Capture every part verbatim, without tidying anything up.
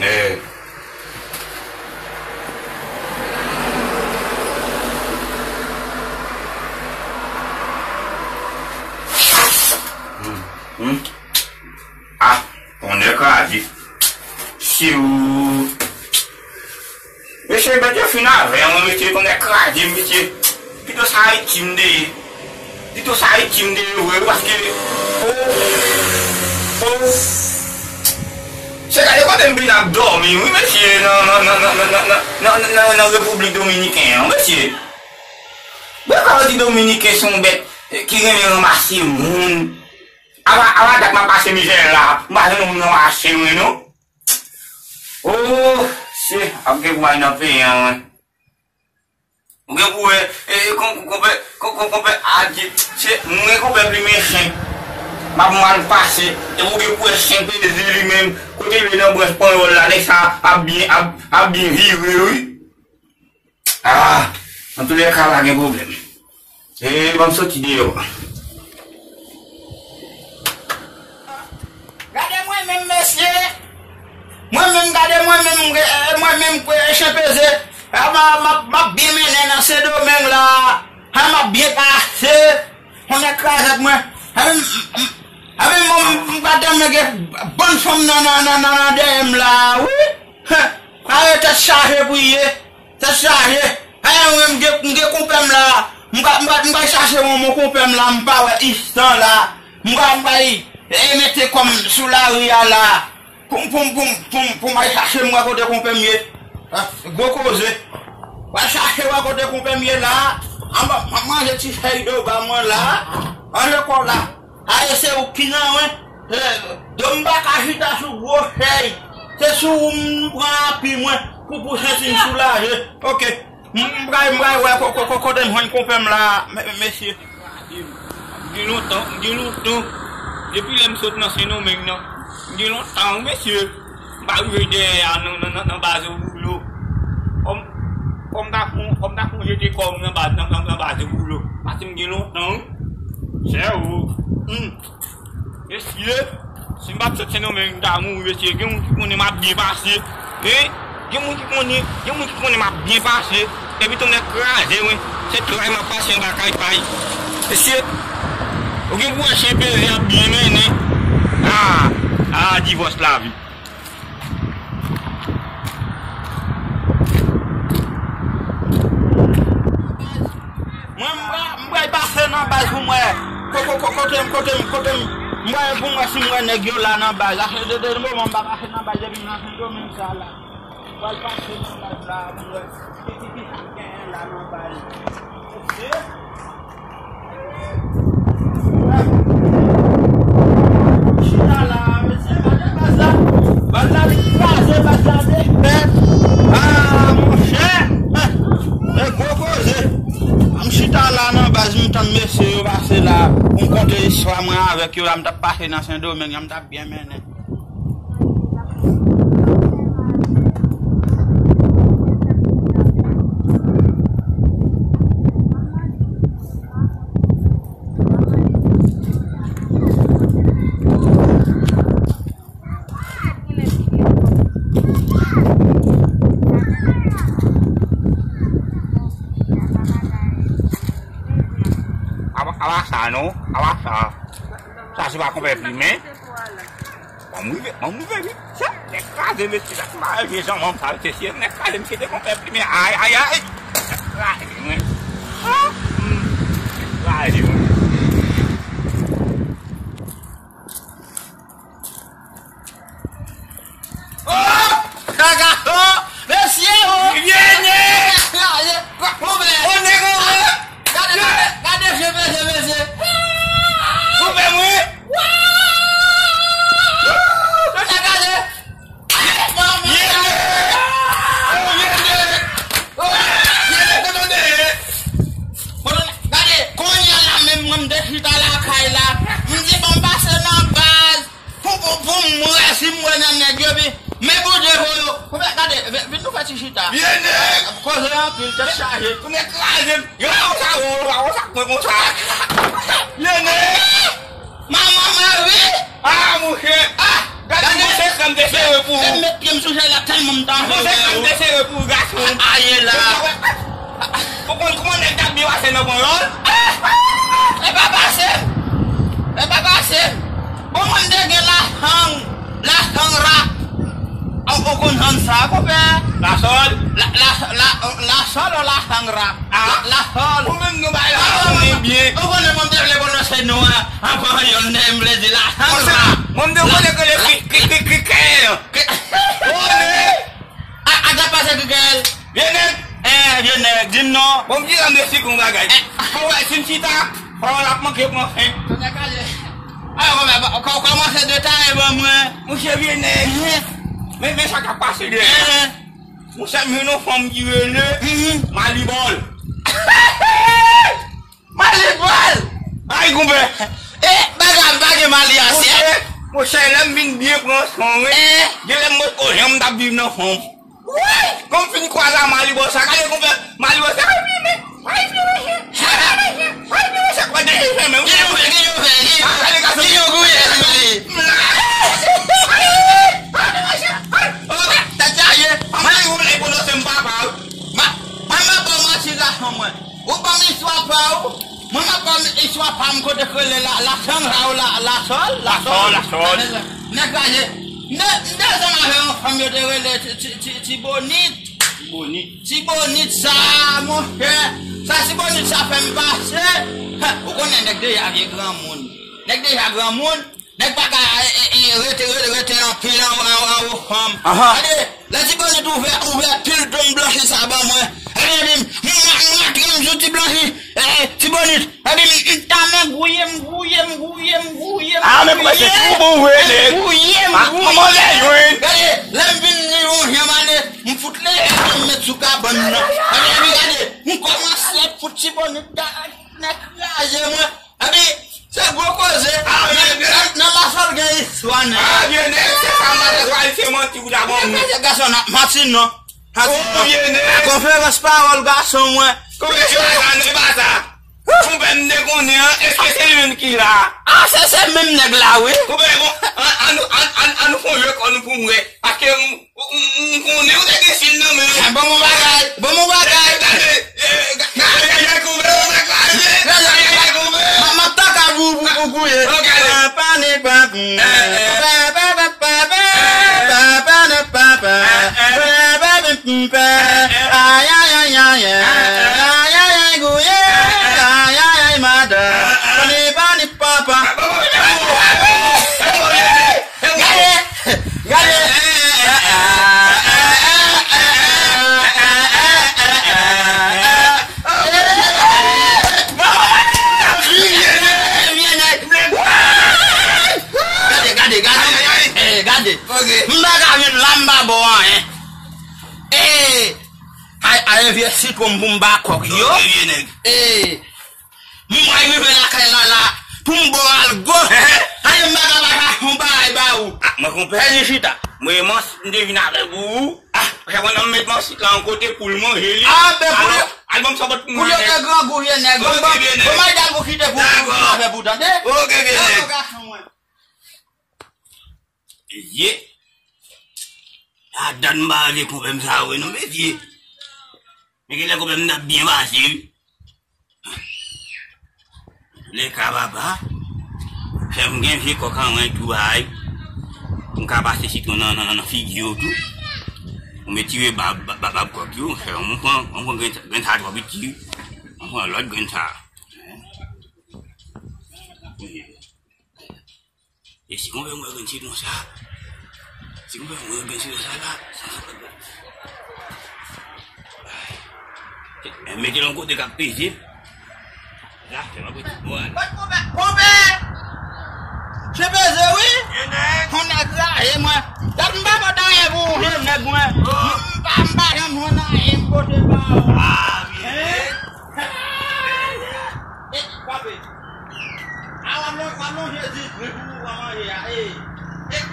Eh. Hmm, hmm. Ah, tonnè kraze. Siw. Mesye, bèt yo fin avè mwen, mesye, tonnè kraze m, mesye. Pito se Ayiti m te ye. Pito se Ayiti m te ye vre, wi, paske, o, o, se gade kote m vin ap dòmi, wi, mesye, nan, nan, nan Repiblik Dominiken an, mesye. Mwen ka di Dominiken se yon bèt ki renmen ranmase moun. Apa, apa dat m ap pase mizè la, m pa jwenn moun ranmase mwen, non. Oh, se, ap gen pou al nan peyi an, wi. Ou gen pou wè, e, kon, konpè, kon, kon, konpè, a di, se, mwen gen konpè plimen chen. M ap mal pase, e ou gen pou wè chen peze li menm, kote l ye nan branch panyòl la, nèg sa ap byen, ap, ap byen vire, wi. Ah, antoulèka, pa gen pwoblèm. E, ban m soti deyò. Gade mwen menm, mesye. Mwen menm, gade mwen menm, e, mwen menm, e, chen peze. A, m a, m a, m ap byen mennen nan Sendomeng la. A, m ap byen pase. Tonnè krazèt mwen. A, m, m, a, m, m, m pa tèlman gen bann fanm nan, nan, nan, nan, nan dèyè m la, wi. Heh, a, tèt chaje pou ye. Tèt chaje. Ayen, mwen, m gen, m gen konpè m la. M ka, m ka, m ka chache yon, yon konpè m la, m pa wè istan la. M ka, m ka, e, mete kò m sou lari a la. Pou m, pou m, pou m, pou m, pou m al chache m wè kote konpè m ye. Ah, gwo koze. Wè chache wè kote konpè m ye la. An ba, m ap manje ti fèy doba mwen la. An lekòl la. Aye, se ou ki nan wen. Eh, do m pa ka chita sou gwo chèz. Se sou ou m pran api mwen pou, pou santi m soulaje. Ok. M, m pral, m pral wè ko-, ko-, ko-, kote m jwenn konpè m la, me-, mesye. M gen lontan, m gen lontan. Depi lè m sot nan Sendomeng nan. M gen lontan, wi, mesye. M pa rive dèyè a nan, nan, nan, nan baz Woulo. Kòm, kòm ta fon, kòm ta fon jete kò m nan baz, nan, nan, nan baz Woulo. Paske m gen lontan, wi. Sè ou. Hmm. Mesye, si m pa t sot Sendomeng, m ta mouri, mesye. Gen moun ki konnen m ap byen pase. Hein? Gen moun ki konnen, gen moun ki konnen m ap byen pase. Epi tonnè kraze, wi. Se tray m ap pase anba kay pa y. Mesye, ou gen pou wè chen peze ap byen mennen. Ah, ah, divòs lavi. Mwen, m pra-, m pral pase nan baz pou m wè. Ko-, ko-, ko-, kote m, kote m, kote m. M pral pou m wè si m wè nèg yo la nan baz. Ase de, de moman m pa pase nan baz depi m nan Sendomeng sa la. M pral pase nan baz la pou m wè. Ki, ki, ki sa m genyen la nan baz. Mesye. Chita la, mesye, gade baz la. Baz la vin kraze, baz la defèt. Ah, monchè. E gwo koze. M chita la nan baz, m tann mesye yo pase la. Pou m konte istwa mwen avèk yo la, m t ap pase nan Sendomeng, m t ap byen mennen. Apa, apa sa non, apa sa. Sa se pa konpè plimen. Ban m rive, ban m rive wi. Sa, nèg kraze, mesye, sa se pa vye jan manm sa, mesye, si nèg kraze, mesye, te konpè plimen. Ay, ay, ay. Nèg kraze, mwen. Ah, hmm. Nèg kraze, mwen. Oh! Kaka, oh! Mesye, oh! Vye nèg! Kraze! Ou fè? Ou nèg, oh! Gade, gade, gade, je, je, je, je. Ou fè, mwen? Sa gade. Gade, kounye a la menm mwen m te chita lakay la. M di ban m pase nan baz pou, pou, pou m wè si m wè nan nèg yo, pi men Bondye voye yo. Gade, vin, vin nou fè ti chita. Koze anpil, tèt chaje. Ou nèg kraze m. Yo, sa, yo, sa, yo, sa, mwen konsa. Lene! Manman Mari! Ah, monchè! Ah, gade, gade, monchè, Kòm te sere pou ou. Lè m met pye m sou jay la tèlman m ta anvi wè ou. Kòm te sere pou ou, gason. Aye la. Ou konn kòman nèg t ap byen pase nan panyòl? E pa pase m. E pa pase m. Bon, mwen m te gen la hang, la hang rap. Ou, ou konn hang sa, konpè? La sòl? La, la, la, la sòl ou la hang rap? Ah. La, la sòl. Ou menm nou bay la, ou konnen byen. Ou konnen mwen m te vle pwononse non an. An panyòl, m vle di la hang rap. Mwen m te konnen ke le kri, kri, kri, kri, kri. Ole! A, a, sa pase Google? Vye nèg! Eh, vye nèg, di m non. Bon, m di la, m esplike yon bagay. Eh. Fò w wè, si m chita, pawòl ap manke pran fen. Tonnè kale. A, bon, men, bon, kò-, kòmanse detaye ban mwen. Monchè, vye nèg. Mhm. Men, men sa k ap pase dèyè. Eh. Monchè, m jwenn yon fanm ki rele, mhm, Malibòl. Malibòl! Ay, konpè! E, bagay m pa gen mali asyèt. Monchè, monchè, lè m vin byen pran son, wi. Eh. Gen lè m mwen, o, jan m t ap viv nan fanm. Wi! Kòm fin kwaze a Malibòl sa, gade konpè, Malibòl sa, ay, vini, ay, vini, ay, vini, ay, vini, se kwa de fè men, wi. Ki yo fè, ki yo fè, ki yo, ah, gade gason, ki yo gouye sou li? M la. Ay, ay, ay, ay, ay, oh, tèt chaje. Mwen, ou lè pwononse m papa, wi. Ma, mwen, mwen, bon, mwen, ti gason, mwen. Ou ban m istwa pa ou. Mwen, m ap ban m istwa pa m kote k rele la, la chanj a ou la, la sòl, la sòl, la sòl. Nèg la ye. M te, m te zanmi avè yon fanm yo te rele Ti, Ti, Ti, Tibonit. Tibonit. Tibonit sa, monchè. Sa Tibonit sa fè m pase. Ou konnen nèg deja vye granmoun. Nèg deja granmoun. Nèg pa ka, e, e, e, rete, rete, rete anpil an, an, anwo fanm. Aha. Gade, lè Tibonit ouvè, ouvè pil dlo blanchi sa ban mwen. Epi m, m, m, m antre m sou ti blanchi. E, e, Tibonit. Epi m, m ta men gouye m, gouye m, gouye m, gouye m. Ah, men kòman se tou bon vre, nèg? Gouye m, ah, gouye m. Kòman lè jwenn? Gade, lè m vin ni yon jan m ale, m fout leve m met sou kabann nan. Epi, epi gade, m kòmanse fout Tibonit, gade, nèg kraze mwen. Epi, se gwo koze. Ah, nan, nan, nan masòl gen istwa, nèg. Ah, vye nèg, se sa m te pral se manti pou ta bon. Mesye gason, n ap manti, non. Manti, non. Oh, vye nèg. Konferans pawòl gason, mwen. Konferans pawòl, e pa sa. Konpè m te konnen an, èske se li menm ki la? Ah, se, se menm nèg la, wi. Konpè, bon, an, an, an, an, an nou fon jwe kò nou pou m wè. Paske m, M, m, m konnen ou te gen sil nan men w. Ban m yon bagay, ban m yon bagay. Gade, gade, gade, gade, gade, gade, gade, gade, gade. M, m ap tanka pou, pou, pou gouye. Ok, ale. Papa ne pa, papa, papa, papa, papa, papa, papa, papa, papa, ayayayay, ayayay, gouye, ayayay, madan. Papa ne pa, ne papa. Gade! Gade! Gade, gade, gade. Eh, gade. M pa ka jwenn la, m pa ba w anyen. Eh, ay, ay, vye sitwon pou m ba kòk yo. Eh, M pral rive lakay la la pou m ba w algo. Ehe. Gade m pa ka pa chache yon bagay ba ou. Ah, mwen konpè. Fè li chita. Mwen mansit m te vin avè pou ou. Ah, fè mwen nan met mansit la yon kote pou l manje li. Ah, ben pou yo. Al ban m sa bòt pou mwen. Pou yo te grangou vye nèg. Ok, vye nèg. Bon, bay dal pou kite pou ou avè pou tande. Ok, vye nèg. Dakò, gason mwen. Mesye. Ladan m pa vle konpè m sa vre non, mesye. Men genlè konpè m t ap byen pase wi. Lè ka papa, fè m gen vye kòk an mwen tou bay. M ka pase sitwon nan, nan, nan figi yo tou. Ou met tire bab, bab, bab kòk yo, fè m pran, m pran grenn, grenn sa twò piti. M pran lòt grenn sa. E si konpè mwen grenn sitwon sa? Si konpè mwen grenn sitwon sa la? E mete l yon kote k ap peze. La, se yon peti bò a la. Konpè, konpè! Se peze wi! Yon nèg! Yon nèg la, e mwen. Dat m pa pot anyen pou ou, vye nèg mwen. M pa, m pa janm jwenn anyen m pote ba ou. Ah, vye nèg. E, kanpe. A, w ap lon-, w ap lonje di, men pou ou pran manje a, e, e,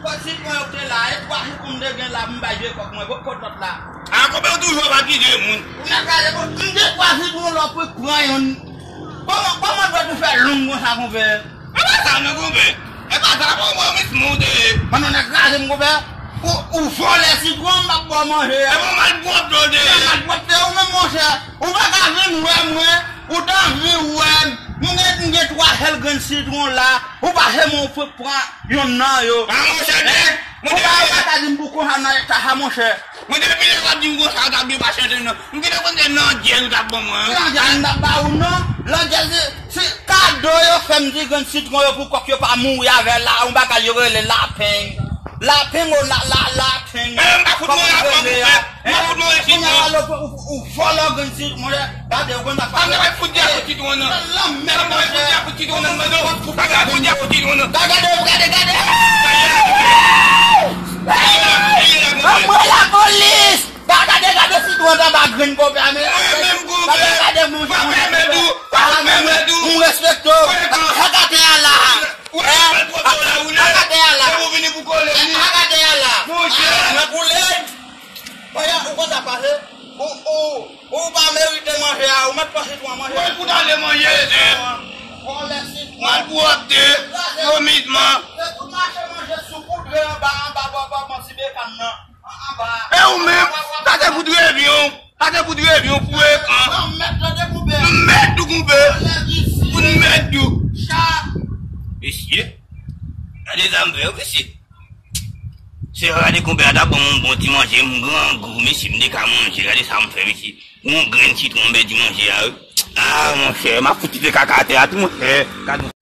kot sitwon yo te la, e twa sitwon m te gen la, m bay vye kòk mwen, kot, kot lòt la? A, konpè w toujou ap akize moun. Ou nan gade, bon, m gen twa sitwon lòt pou pran youn. Kòman, kòman dwèt ou fè long konsa, konpè? E pa sa, non, konpè. E pa sa, bon, mwen, Miss Mou te ye. Mwen, nou nèg kraze m, konpè. Ou, ou vòlè sitwon, m p ap ba w manje. E bon, malpwòpte w te ye. Malpwòpte ou menm, monchè. Ou pa ka vin wè mwen. Ou t anvi wè m. M gen, m gen twa sèl grenn sitwon la. Ou pa janm ou pran yonn nan yo. A, monchè, nèg. Ou pa, ou pa ka di m pou konsa nan eta sa, monchè. Mwen depi lè w ap di m konsa, w t ap byen pase antre nan. M gentan konn se landjèz ou t ap ban mwen. Landjèz m t ap ba ou non. Landjèz se, se kado yo fè m di grenn sitwon yo pou kòk yo pa mouri avè la, yon bagay yo rele lapeng. Lapeng o la, la, lapeng. E, m pa fout mwen lapeng, monchè. M pa fout mwen sitwon. Kounye a la, ou, ou, ou vòlò grenn sitwon, monchè. Gade, ou konn sa. Sa m ta pral fout dyakout sitwon nan. Sa m ta pral fout dyakout sitwon nan, mwen non. Sa m ta pral fout dyakout sitwon nan. Gade, gade, gade, gade. Mwen lapolis. Gade, gade, gade sitwon anba grenn konpè a, men. Mwen menm konpè. Gade, gade, monchè, monchè. Mwen respekte w. Gade atè a la. Gade atè a la. Gade atè a la. Monchè. Mwen koule. Mwen, ou konn sa pase. Ou, ou, ou pa merite manje a, ou mèt pase pou manje. Mwen fout ale manje. Vòlè sitwon. Malpwòpte. Vomizman. Se tout mache manje sou poudre anba, anba, anba, anba, anba, ti bekàn nan. An, anba. E ou menm, sa se poudre vyon. Sa se poudre vyon pou ekran. Ou mèt tande koupe. Ou mèt tou koupe. Vòlè visi. Ou mèt tou. Chat. Mesye, gade sa m fè, mesye. Se gade konpè a ta ban m yon bon ti manje, m grangou, mesye, m te ka manje, gade sa m fè, mesye. Yon grenn sitwon m pèdi manje a, wi. A, monchè, m ap fout kite kaka atè a tou, monchè. Gade.